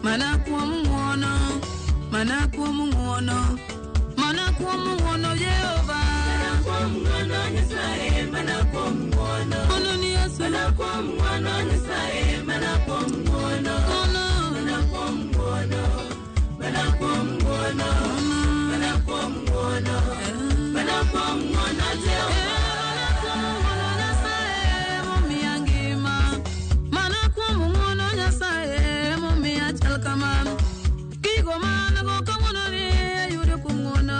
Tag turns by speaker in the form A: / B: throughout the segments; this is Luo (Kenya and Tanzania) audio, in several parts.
A: Mana kuom ng'wono, mana kuom ng'wono, mana kuom ng'wono Jehova. Mana kuom ng'wono Nyasaye, mana kuom ng'wono. Ng'wono ni Yesu. Mana kuom ng'wono Nyasaye, mana kuom ng'wono. Ng'wono. Mana kuom ng'wono, mana kuom ng'wono, mana kuom ng'wono, mana kuom ng'wono Jehova. Mana kuom ng'wono Nyasaye momiya ngima. Mana kuom ng'wono Nyasaye momiya chal kama. Gigo manago kawuono ni ayudo kuom ng'wono.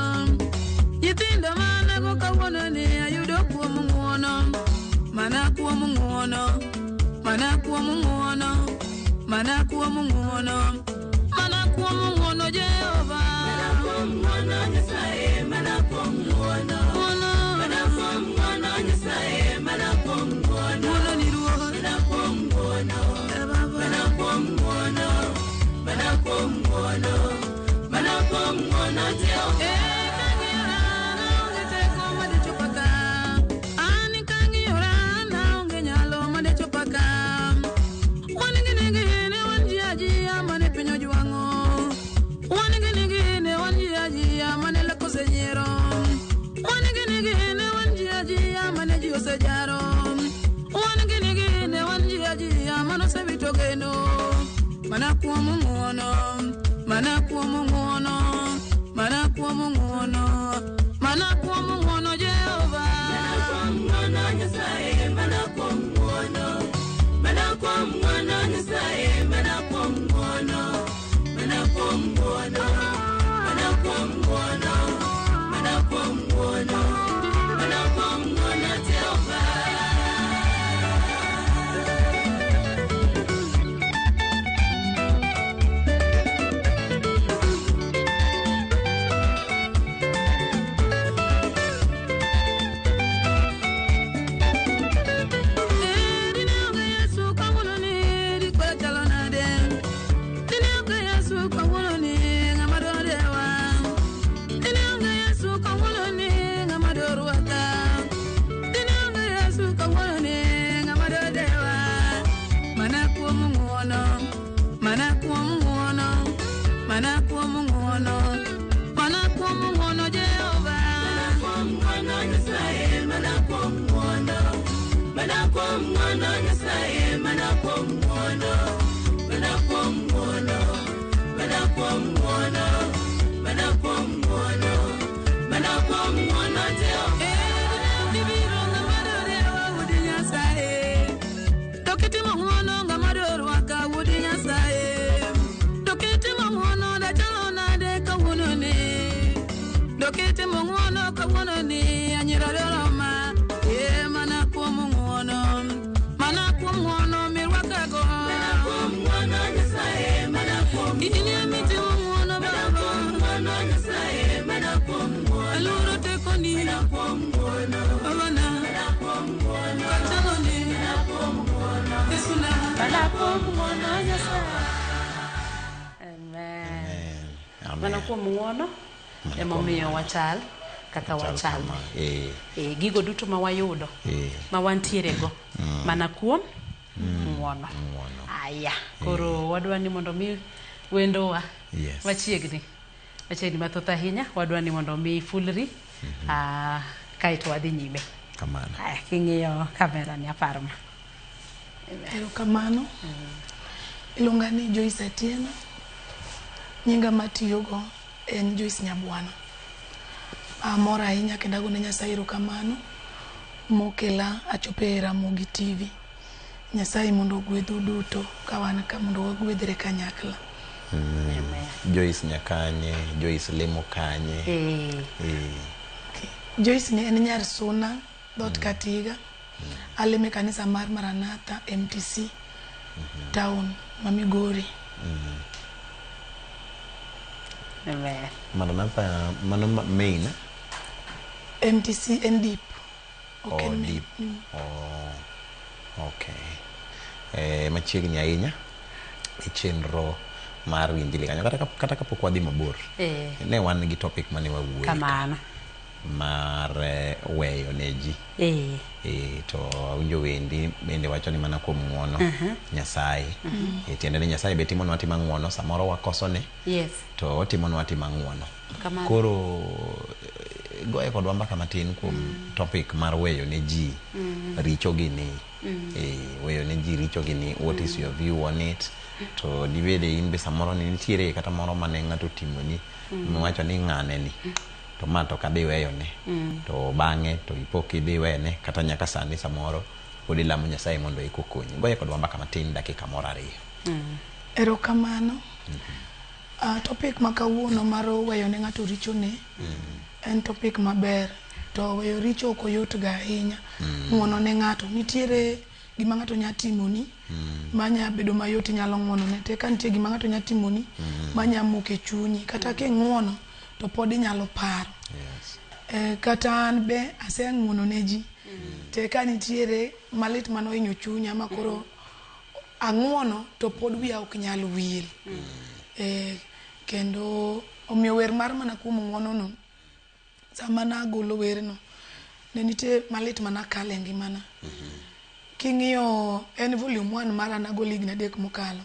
A: Nyithindo manago kawuono ni ayudo kuom ng'wono. Mana kuom ng'wono, mana kuom ng'wono, mana kuom ng'wono, mana kuom ng'wono Jehova. Mana kuom ng'wono Nyasaye, mana kuom ng'wono. Ng'wono. Mana kuom ng'wono Nyasaye, mana kuom ng'wono. Ng'wono ni Ruoth. Mana kuom ng'wono. Mana kuom ng'wono, mana kuom ng'wono, mana kuom ng'wono Jehova. Eh, kang'iyora naonge teko madechopa ka. An kang'iyora naonge nyalo madechopa ka. Wan gini gini wan ji ajia mane piny ojwang'o. Wan gini gini wan ji ajia mane lek osenyiero. Wan gini gini wan ji ajia mane ji osejaro. Wan gini gini wan ji ajia mane osewito geno. Mana kuom ng'wono, mana kuom ng'wono, mana kuom ng'wono, mana kuom ng'wono Jehova. Mana kuom ng'wono Nyasaye, mana kuom ng'wono. Mana kuom ng'wono Nyasaye, mana kuom ng'wono. Mana kuom ng'wono, mana kuom ng'wono, mana kuom ng'wono, mana kuom ng'wono Jehova. Dine onge Yesu kawuono ni dikwe chalo nade? Dine onge Yesu kawuono ni ng'ama dodewa? Dine onge Yesu kawuono ni ng'ama dorwaka? Dine onge Yesu kawuono ni ng'ama dodewa? Mana kuom ng'wono, mana kuom ng'wono, mana kuom ng'wono, mana kuom ng'wono Jehova. Mana kuom ng'wono Nyasaye, mana kuom ng'wono. Mana kuom ng'wono Nyasaye, mana kuom ng'wono. Mana kuom ng'wono, mana kuom ng'wono, mana kuom ng'wono, mana kuom ng'wono Jehova. Ibiro ng'ama dodewa Wuod Nyasaye. To kitimo ng'wono ng'ama dorwaka Wuod Nyasaye. To kitimo ng'wono dachalo nade kawuono ni. To kitimo ng'wono kawuono ni anyira doroma. E mana kuom ng'wono, mana kuom ng'wono mirwakago. Mana kuom ng'wono Nyasaye, mana kuom In emitimo ng'wono Baba. Ng'wono Nyasaye, mana kuom ng'wono. Aluoro tekoni. Mana kuom ng'wono. Babana. Mana kuom ng'wono. Kachalo ni. Mana kuom ng'wono. Yesu na.
B: Mana kuom ng'wono Nyasaye. Amen.
C: Amen.
B: Mana kuom ng'wono
C: Mana
B: emomiyo
C: kuom
B: wachal kaka
C: Chal
B: wachal.
C: kama. Eh,
B: E, gigo duto ma wayudo
C: eh,
B: ma wantiere go mana kuom ng'wono.
C: ng'wono.
B: Aya, koro wadwa ni mondo mi wendowa
C: Yes.
B: machiegni machiegni mathoth ahinya wadwa ni mondo mi fulri ah, kaeto wadhi nyime.
C: Kamano.
B: Aya, king'iyo kamera ni aparo ma.
D: Erokamano. Iluonga ni Joyce Atieno. Nyinga matiyogo en Joyce Nyabwana. Amor ahinya kendo agone Nyasaye erokamano mokela achopo e Ramogi TV. Nyasaye mondo ogwedhu duto ka wan ka mondo wagwedhre kanyakla.
B: Amen.
C: Joyce nyakanye, Joyce lemo kanye.
B: Eh,
C: Eh,
D: Okay. Joyce ni en nyar Suna, dhoot Katiga. Alemo e kanisa mar Maranatha MTC town ma Migori.
B: Amen.
C: Maranatha mano main
D: MTC en deep. Ok
C: oh,
D: en main.
C: deep. Oh, okay. Eh, machiegni ahinya e chenro mar Injili kanyo kata, kata kapok wadhi mabor
B: Eh.
C: ne wan gi topic mane wawuoye ka.
B: Kamano.
C: mar weyo ne ji. To awinjo wendi bende wacho ni mana kuom ng'uono Nyasaye. Tiende ni Nyasaye be timonwa atima ng'uono, samoro wakosone.
B: Yes.
C: To otimonwa atima ng'uono.
B: Kamano.
C: Koro goye kodwa mbaka matin kuom topic mar weyo ne ji richogi ni. Weyo ne ji richogi ni, what is your view on it? To dibede in be samoro ni nitiere kata moro mane ng'ato otimoni miwacho ni ng'ane ni to ma to kadhi weyone, to bang'e to ipo kidhi wene kata nyaka sani samoro pod ilamo Nyasaye mondo eko okonyi. Goye kodwa mbaka matin dakika moro ariyo.
D: Erokamano. Topic ma kawuono mar weyo ne ng'ato richone en topic maber. To weyo richo ok oyot ga ahinya. Ng'uono ne ng'ato. Nitiere gima ng'ato nya timoni manya bedo mayot inyalo ng'uono ne. To ka nitie gima ng'ato nya timoni manya muke chunyi. Kata king'uono to pod inyalo paro.
C: Yes.
D: Kata an be aseng'uono ne ji. Te ka nitiere malit manohinyo chunya ma koro ang'uono to pod wiya ok nyal wil. Kendo omiyo wer mar mana kuom ng'uono no, sama nagolo werno, ne nitie malit manakale e ngimana. King'iyo en volume 1 mara nagolo higni 3 mokalo.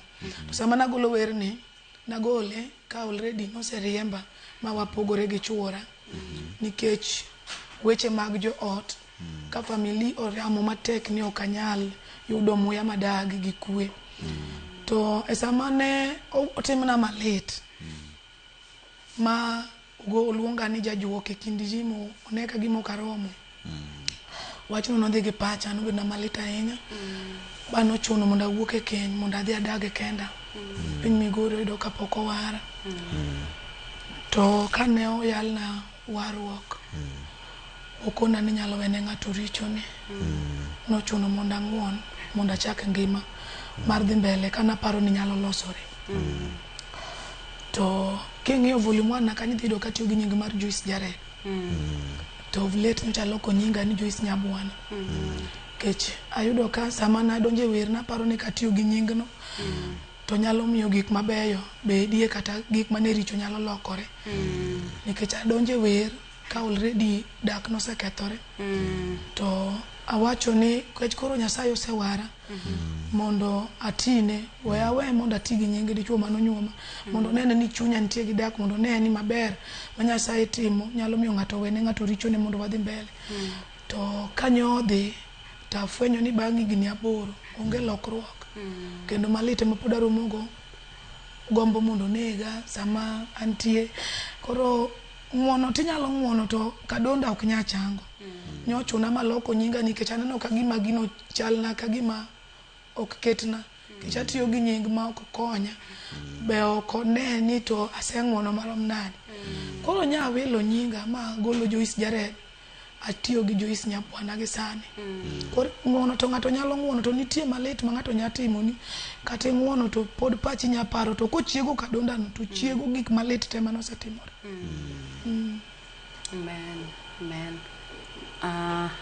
D: To sama nagolo werni, nagole ka already noseriemba ma wapogore gi chuora. Nikech weche mag joot, ka family oramo matek ni ok anyal yudo muya madag gi kwe. To e sama ne otimna malit, ma oluonga ni jajuok e kind ji mo one ka gima ok aromo. Wachno nodhi gi pacha, nobedona malit ahinya. Ba nochuno mondo awuok e keny, mondo adhi adag e kenda. Piny Migori oyudo kapok owara. To kane oyalna warruok, okona ni inyalo wene ng'ato richone. Nochuno mondo ang'uon, mondo achak ngima mar dhi mbele kanaparo ni nyalo losore. To king'iyo volume 1 na kanyo idhi yudo katiyo gi nying mar Joyce Jared. To of late nyocha aloko nyinga ni Joyce Nyabwana. Nikech ayudo ka sama nadonjo e wer naparo ni katiyo gi nyingno to nyalo miyo gik mabeyo bedie kata gik mane richo nyalo lokore. Nikech adonjo e wer ka already dak nosekethore. To awacho ni nikech koro Nyasaye osewara mondo atine, we awe mondo ati gi nying dichuo manonyuoma, mondo onene ni chunya nitie gi dak, mondo one ni maber ma Nyasaye timo nyalo miyo ng'ato wene ng'ato richone mondo wadhi mbele. To kanyo odhi to afwenyo ni bang' higni 8 onge lokruok. Kendo malit ema pod aromogo, gombo mondo onega sama antie. Koro ng'uono tinyalo ng'uono to kadonda ok nya chango. Nyochuna maloko nyinga nikech aneno ka gima gino chalna ka gima ok ketna. Nikech atiyo gi nying ma ok konya. Be ok one ni to aseng'uono marom nade. Koro nya wilo nyinga ma agolo Joyce Jared, atiyo gi Joyce Nyabwana gi sani. Koro ng'uono to ng'ato nyalo ng'uono to nitie malit ma ng'ato nya timoni. Kata ing'uono to pod pachi nya paro to kochiego kadonda no to chiego gik malit te manosetimore.
B: Amen. Amen.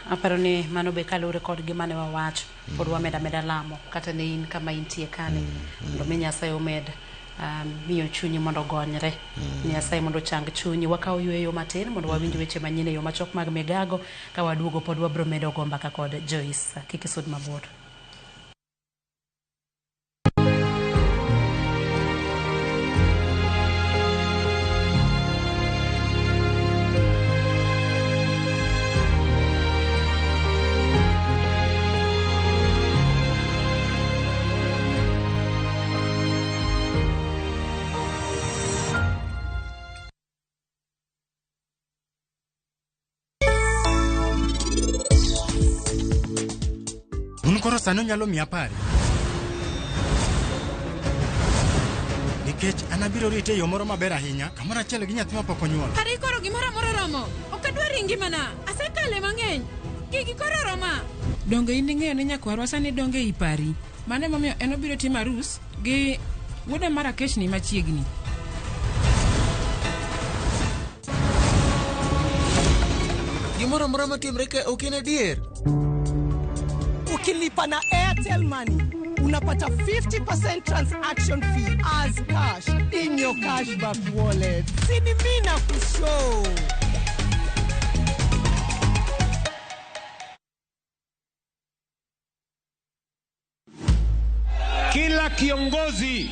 B: Aparo ni mano be kaluwore kod gima ne wawacho, pod wamedo ameda lamo kata ne in kama intie kani, mondo mi Nyasaye omed miyo chunyi mondo ogonyre. Nyasaye mondo ochang chunyi. Wakawo yueyo matin mondo wawinj weche manyien e yo machok mag migago. Ka waduogo pod wabro medo go mbaka kod Joyce. Kik isud mabor.
E: Un koro sani unyalo miya pari. Nikech an abiro rite e yo moro maber ahinya, kamoro achiel gi nyathi mapok onyuol.
A: Kare koro gimoro amora oromo. Ok adwar e ngimana. Asekale mang'eny. Gigi koro oroma.
F: Donge in ing'eyo ni nyakwarwa sani donge ei pari. Mano emomiyo en obiro timo arus gi wuoda mar Akesh ni machiegni.
G: Gimoro amora matimre ka ok en adier.
H: Ukilipa na Airtel Money unapata 50% transaction fee as cash in your cashback wallet. Si ni mimi na kushow.
I: Kiongozi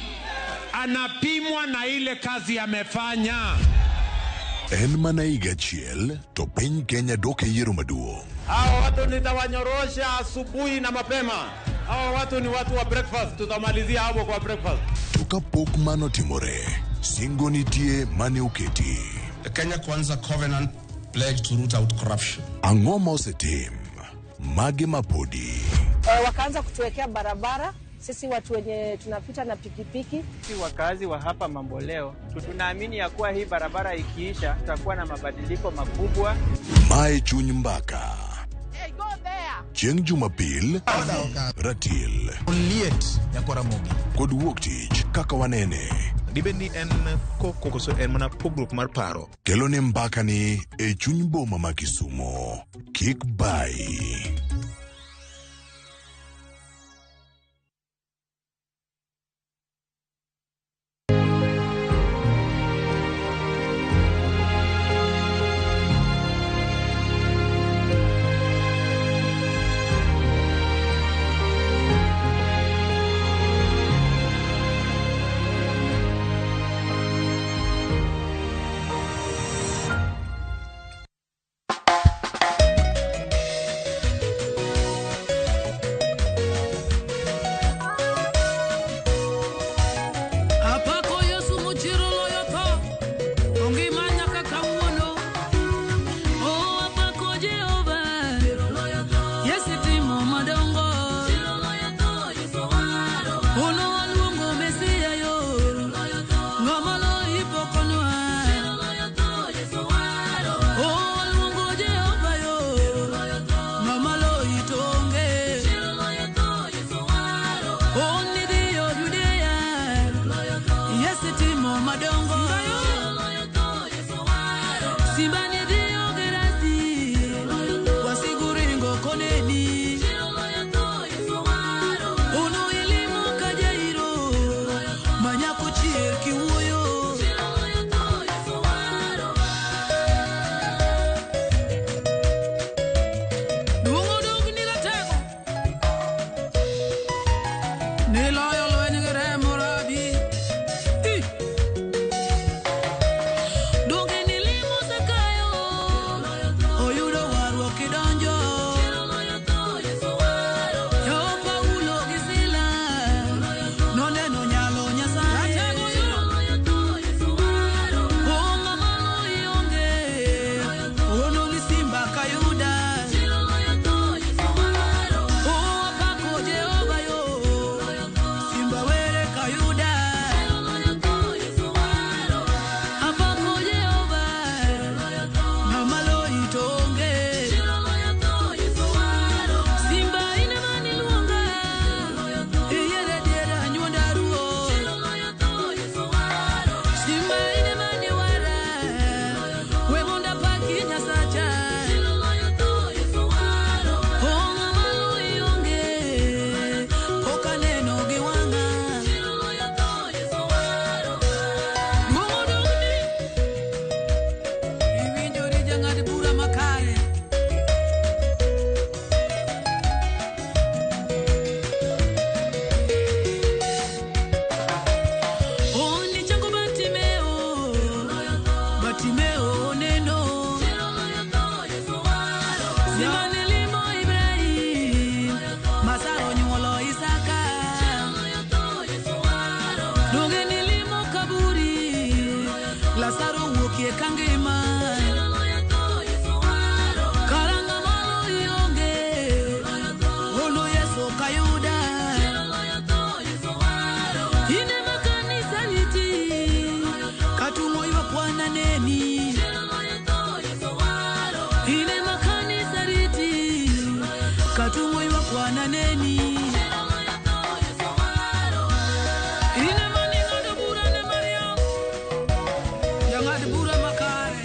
I: anapimwa na ile kazi amefanya.
J: En mana higa achiel to piny Kenya dok e yiero maduong'.
I: Hawa watu nitawanyorosha asubuhi na mapema. Hawa watu ni watu wa breakfast, tutamalizia hapo kwa breakfast.
J: To kapok mano timore, singo nitie mane oketi.
K: The Kenya Kwanza Covenant pledged to root out corruption.
J: Ang'o ma osetim? Mage mapodi?
L: Wakaanza kutuwekea barabara sisi watu wenye tunapita na pikipiki.
M: Sisi wakazi wa hapa Mamboleo tunaamini ya kuwa hii barabara ikiisha tutakuwa na mabadiliko makubwa.
J: Mae chuny mbaka. Chieng' Jumapil, ratil
G: Oliet nyakwaramogi
J: kod wuok tich kaka wanene.
N: Dibed ni en koko koso en mana pogruok mar paro?
J: Kelo ne mbakani e chuny boma ma Kisumo. Kik bayi.
A: Apako Yesu mochiero loyo tho, ongima nyaka kawuono. Oh, apako Jehova, Yesu timo madongo. Ono waluongo Mesia yo, ng'ama loyi pok onwa. Oh, waluongo Jehova yo, ng'ama loyi to onge. Oh, nidhiyo Judea, Yesu timo madongo. Simba nidhiyo Gerasi, wasigu ringo koneni. Ono elimo ka Jairo, manyako chier kiwuoyo. Duong' odog ni ratego, niloyo lweny gi remo rabi. Ih! Donge nilimo Zakayo, oyudo warruok kidonjo. Yo Paulo gi Sila, noneno nyalo Nyasaye. Oh, ng'ama loyi onge, ono ni simba ka Yuda. Oh, apako Jehova yo, simba were ka Yuda. Apako Jehova, ng'ama loyi to onge. Simba in ema niluonga, iyier e dier anyuonda ruo. Simba in ema niwara, we mondo apaki Nyasacha. Oh, ng'ama loyi onge, pok aneno gi wang'a. Duong' odogni, iwinjo ni jang'ad bura makare. Oh, nichango Bartimeo, Bartimeo oneno. Simba nilimo Ibrahim, Masaro onyuolo Isaka. Donge nilimo kaburi, Lazaro wuokie kangima. Kara ng'ama loyi onge, ono Yesu kayuda. In ema kanisa riti, katung'o ywak wananeni. In ema kanisa riti, katung'o ywak wananeni. In ema ning'ado bura ne Mariam, jang'ad bura makare.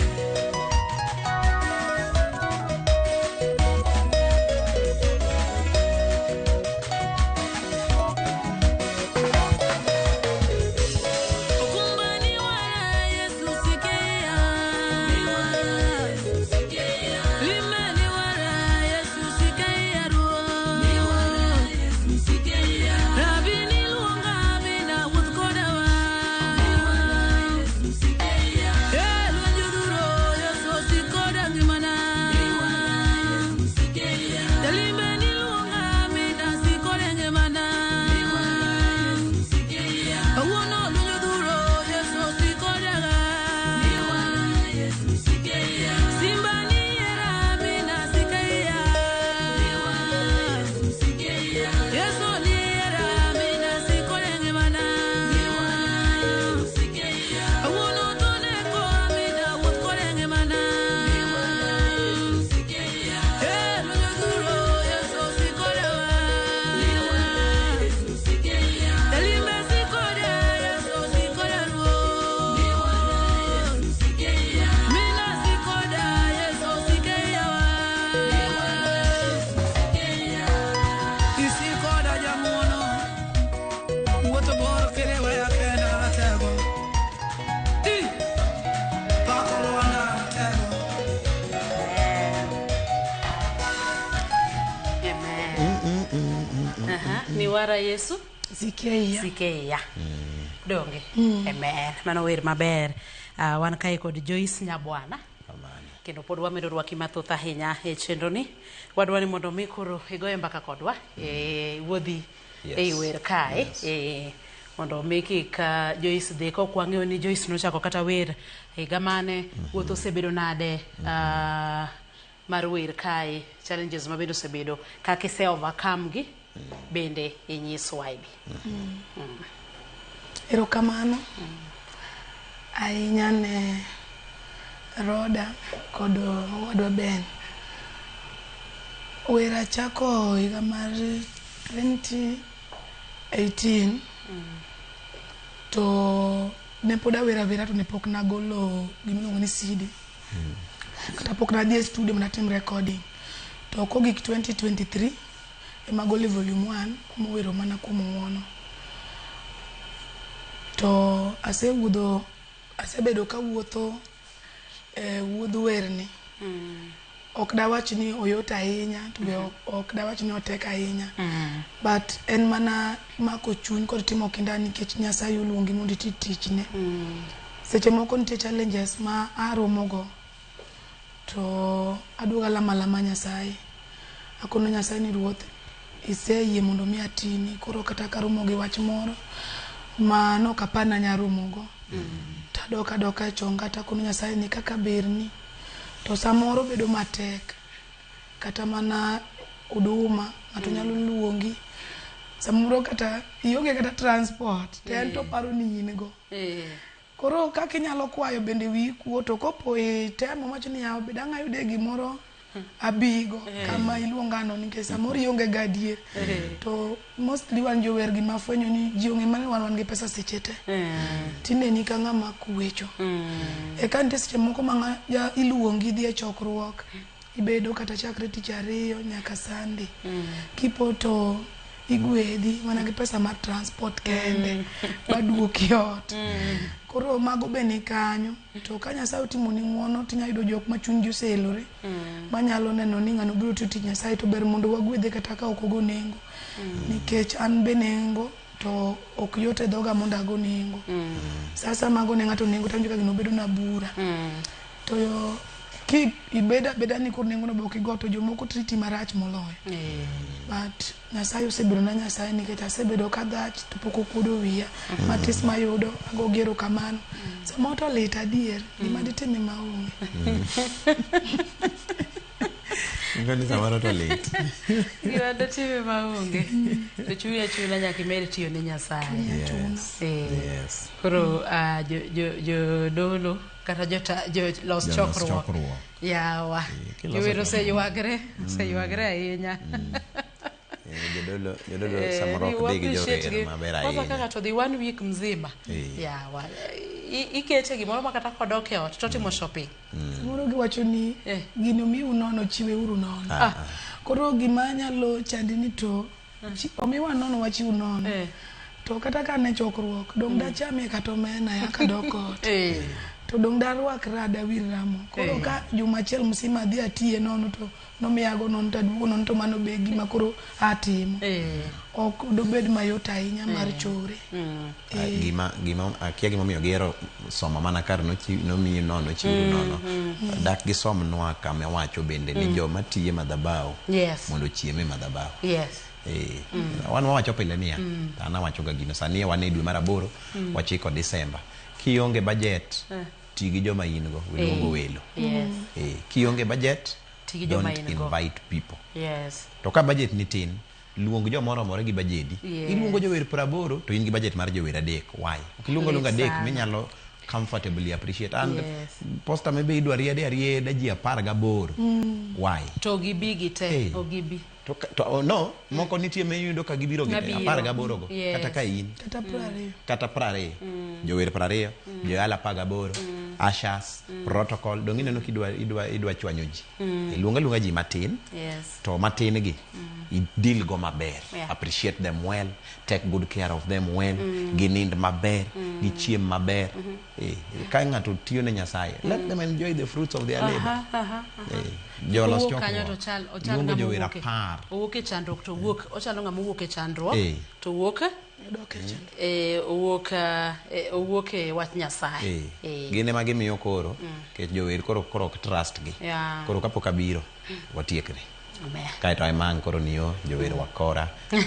B: Jawara Yesu
D: Sike iya.
B: Sike iya. Donge. Amen. Mano wer maber. Wan kae kod Joyce Nyabwana. Kendo pod wamedo rwaki mathoth ahinya e chenro ni. Wadwa ni mondo mi koro igoye mbaka kodwa e wuodhi ei wer kae. Mondo mi kik Joyce dhi kok wang'eyo ni Joyce nochako kata wer higa mane, wuoth osebedo nade mar wer kae, challenges mabende osebedo kaka ise overcome gi bende inyiswa ibi.
D: Erokamano ahinya ne Roda kod owadwa Ben. Wer achako higa mar 2018 to ne pod awero awera to ne pok nagolo gimiluongo ni CD. Kata pok nadhi e studio mondo atim recording. To kogik 2023 ema agolo volume 1 mowero mana kuom ng'uono. To asebedo kawuotho e wuodh werni. Ok dawach ni oyot ahinya to be ok dawach ni otek ahinya. But en mana mako chuny kod timo kinda nikech Nyasaye oluongi mondo iti tichne. Seche moko nitie challenges ma aromogo to aduogo alamo alama Nyasaye. Akono Nyasaye ni Ruoth iseyie mondo mi atini koro kata karomo gi wach moro ma nok apar ni anya romogo. To adok adoka e chonga to akono Nyasaye ni kaka berni. To samoro bedo matek kata mana huduma ng'ato nyalo luongi samoro kata ionge kata transport to en to paro ni in go. Koro kaka inyalo kwayo bende wiyi kuot to kopo itemo iwacho ni yawa be dang' ayude gimoro abigo kama iluongano nikech samoro ionge ga adier. To mostly wan jower gima afwenyo ni ji ong'e mana ni wan gi pesa seche te. Tineni ka ng'ama kwecho. Eka nitie seche moko ma iluongi idhi e chokruok ibedo kata chakre tich ariyo nyaka Sunday. Kipo to igwedhi mana gi pesa mar transport kende maduoki ot. Koro mago be ni kanyo. To ka Nyasaye otimoni ng'uono tinya yudo jok ma chunygi oseelore manyalo neno ni ng'ano biro tiyo tich Nyasaye to ber mondo wagwedhe kata ka ok ogo nengo. Nikech an be nengo to ok yot e dhoga mondo ago nengo. Sasa mago ne ng'ato nengo to awinjo ka gino bedo na bura. To ki ibedo abeda ni koro nengo no be ok igo to jomoko triti marach moloyo. But Nyasaye osebedo na Nyasaye nikech asebedo kadhach to pok okuodo wiya. Matis mayudo ago gi erokamano. Samoro to lit adier gima ditime maonge.
C: Ngoni samoro to lit.
B: Gima ditime maonge. To chuni achuna nyaka imed tiyo ne Nyasaye.
C: Yes. Yes.
B: Koro jodolo kata jolos chokruok. Yawa. Jower oseywagre, oseywagre ahinya.
C: Jodolo samoro ok dhi gi jower maber ahinya.
B: Kwanza kaka to dhi 1 week mzima. Yawa. Ikete gimoro ma kata kodok e ot to timo shopping.
D: Samoro giwacho ni gino miu nono chiwe uru nono. Koro gima nyalo chandi ni to omiwa nono wachiw nono. To kata ka ne chokruok dong dachame kata omena ya kadok ot. To dong darwakra dawir ramo. Koro ka juma achiel msima adhi atiye nono to nomiyago nono to aduogo nono to mano be gima koro atimo. Ok dobed mayot ahinya mar chore.
C: Gima akia gimomiyo gihero somo mana kar nomiyi nono chiwuru nono. Dak gisomnwa kama wacho bende ni joma tiye madhabahu mondo ochiem e madhabahu. Wan wawacho pile niya, an awacho ga gino sani wan e dwe mar 8 wachiko Disemba. Kionge budget ti gi joma in go iluongo welo. Kionge budget don't invite people. To ka budget ni tin luong joma oromore gi bajedi. Iluongo jower 80 to in gi budget mar jower 3. Why? Ok iluongo luonga 3 minyalo comfortably appreciate. And posta maybe idwa riede arieda ji 18. Why?
B: To gibi te, ogibi.
C: To no, moko nitie miyudo ka gibiro gi 18 go. Kata ka in.
D: Kata 20.
C: Kata 20. Jower 20, joyala 18, ushers, protocol. Dong ineno kidwa idwa chwanyo ji. Iluonga luonga ji matin. To matin gi deal go maber. Appreciate them well, take good care of them well, ginind maber, gichiem maber. Ka ng'ato tiyo ne Nyasaye, let them enjoy the fruits of their labor. Jolos
B: Owuok kanyo
C: chokruok.
B: to chal ochal
C: Luongo
B: ng'ama
C: jower
B: owuok e-
C: 10.
B: Owuok e chandruok to owuok ochalo ng'ama owuok e chandruok
C: Eh.
B: to owuok owuok owuok e wach Nyasaye.
C: Eh. Gin ema gimiyo koro nikech jower koro koro ok trust gi.
B: Yeah.
C: Koro kapok abiro watiekre.
B: Amen.
C: Kaeto emang koro niyo jower wakora, oh,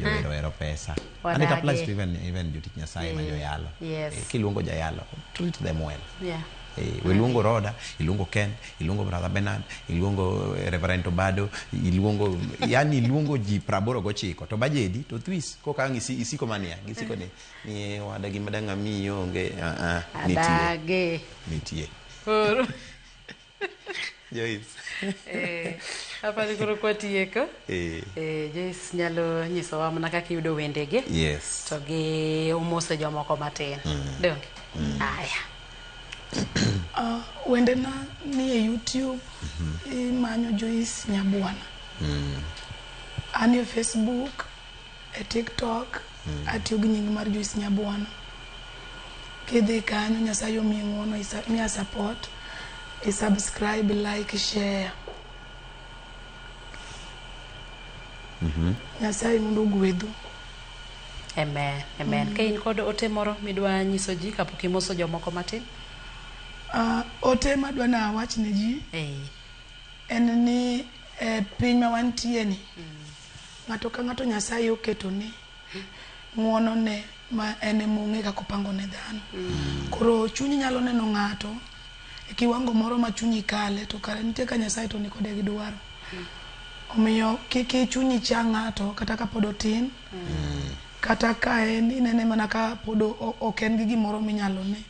C: jower ohero pesa. And it applies to even jotich Nyasaye ma joyalo.
B: Yes.
C: Kiluongo jayalo, treat them well.
B: Yeah.
C: Iluongo Roda, iluongo Ken, iluongo Brother Bernard, iluongo Reverend Obado, iluongo yani iluongo ji 89 to bajedi to thwis koka ang' isiko mania gisiko ni ni wada gima dang' amiyi onge nitie
B: Adage.
C: nitie
B: Koro
C: Joyce
B: apani koro kwatieko. Joyce nyalo nyisowa mana kaka iyudo wendege.
C: Yes.
B: To gi omose jomoko matin. Donge? Aya.
D: Wendena ni e YouTube, imanyo Joyce Nyabwana. An e Facebook, e TikTok, atiyo gi nying mar Joyce Nyabwana. Kidhi kanyo, Nyasaye omiyi ng'uono, miya support, i subscribe, like, share. Nyasaye mondo ogwedhu.
B: Amen. Amen. Ka in kod ote moro midwa nyiso ji kapok imoso jomoko matin?
D: Ote madwa na awach ne ji en ni e piny ma wantie ni ng'ato ka ng'ato Nyasaye oketo ne ng'uono ne ma en ema ong'e kaka opango ne dhano. Koro chunyi nyalo neno ng'ato e kiwango moro ma chunyi kale to kare nitie ka Nyasaye to nikode gi dwaro. Omiyo kik chunyi cha ng'ato kata kapod otin, kata ka en inene mana ka pod ok en gi gimoro minyalo ne.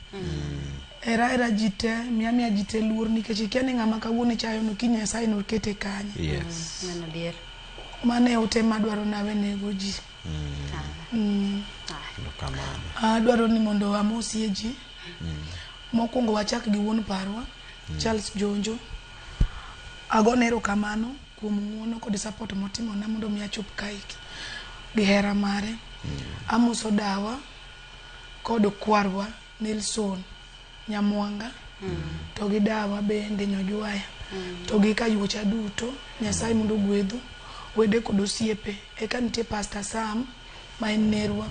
D: Hera hera ji te, miya ji te luor nikech ikia ni ng'ama kawuono ichayo no kiny Nyasaye nokete kanye.
C: Yes.
B: Mano adier.
D: Mano e ote madwaro nawenego ji. Adwaro ni mondo amosie ji. Mokwongo wachak gi wuon parwa, Charles Jonjo. Agone erokamano kuom ng'uono kod support motimona mondo mi achop kaeki gi hera mare. Amoso dawa kod kwarwa Nelson Nyamwanga to gi dawa bende Nyojwaya to gi kayuocha duto. Nyasaye mondo ogwedhu wede kod osiepe. Eka nitie Pastor Sam ma en nerwa.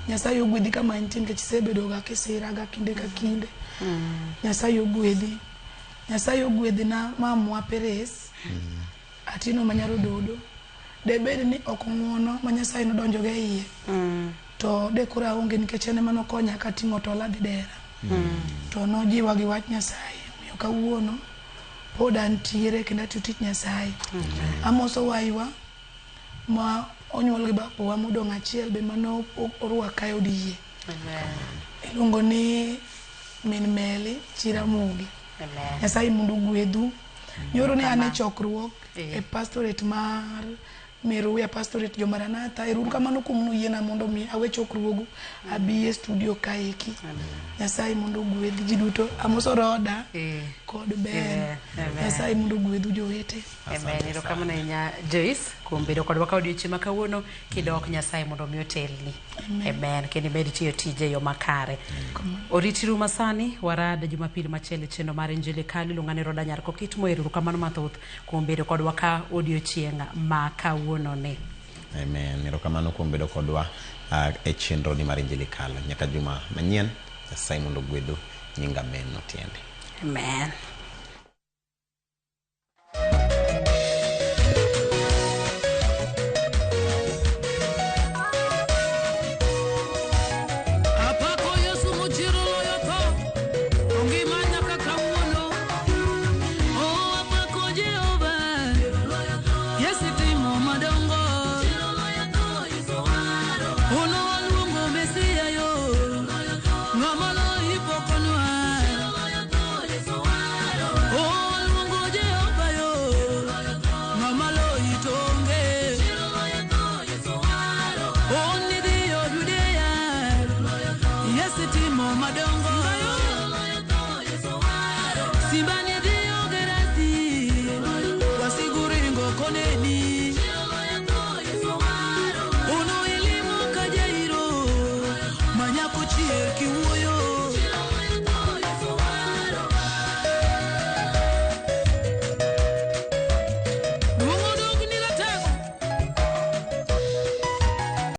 D: Nyasaye ogwedhi kama entie nikech isebedo ga kisira ga kinde ka kinde. Nyasaye ogwedhi. Nyasaye ogwedhna mamwa Perez Atieno Manyaro Dodo. Debed ni ok ng'uono ma Nyasaye nodonjo go e iye to de koro aonge nikech en ema nokonya kating'o tol adhi dera. To nojiwa gi wach Nyasaye. Omiyo kawuono pod antiere kendo atiyo tich Nyasaye. Amoso waiwa ma onyuol gi babawa modong' achiel be mano orwaka e od yie. Iluongo ni min Meli Chiramogi. Nyasaye mondo ogwedhu. Nyoro ne an e chokruok e pastorate mar Meruya, pastorate Jomaranatha. Ero uru kamano kuom nuyiena mondo mi awe chokruogu abi e studio kaeki. Nyasaye mondo ogwedh ji duto. Amoso Roda kod Ben. Nyasaye mondo ogwedhu jowete.
B: Amen. Erokamano ahinya Joyce kuom bedo kodwa ka odiochieng' ma kawuono kidok Nyasaye mondo mi otelni. Amen. Kendo imed tiyo tije e yo makare. Oritiru masani warad Jumapil machielo e chenro mar Injili Kali. Luonga ni Roda Nyar Kokit Mo. Erokamano mathoth kuom bedo kodwa ka odiochieng' ma kawuono ni.
C: Amen. Erokamano kuom bedo kodwa e chenro ni mar Injili Kalo. Nyaka juma manyien, Nyasaye mondo ogwedhu. Nyinga Ben Otiende.
B: Amen.
A: Apako Yesu mochiero loyo tho, ongima nyaka kawuono. Oh, apako Jehova, Yesu timo madongo. Ono waluongo Mesia yo, ng'ama loyi pok onwa. Oh, waluongo Jehova yo, ng'ama loyi to onge. Oh, nidhiyo Judea, Yesu timo madongo. Simba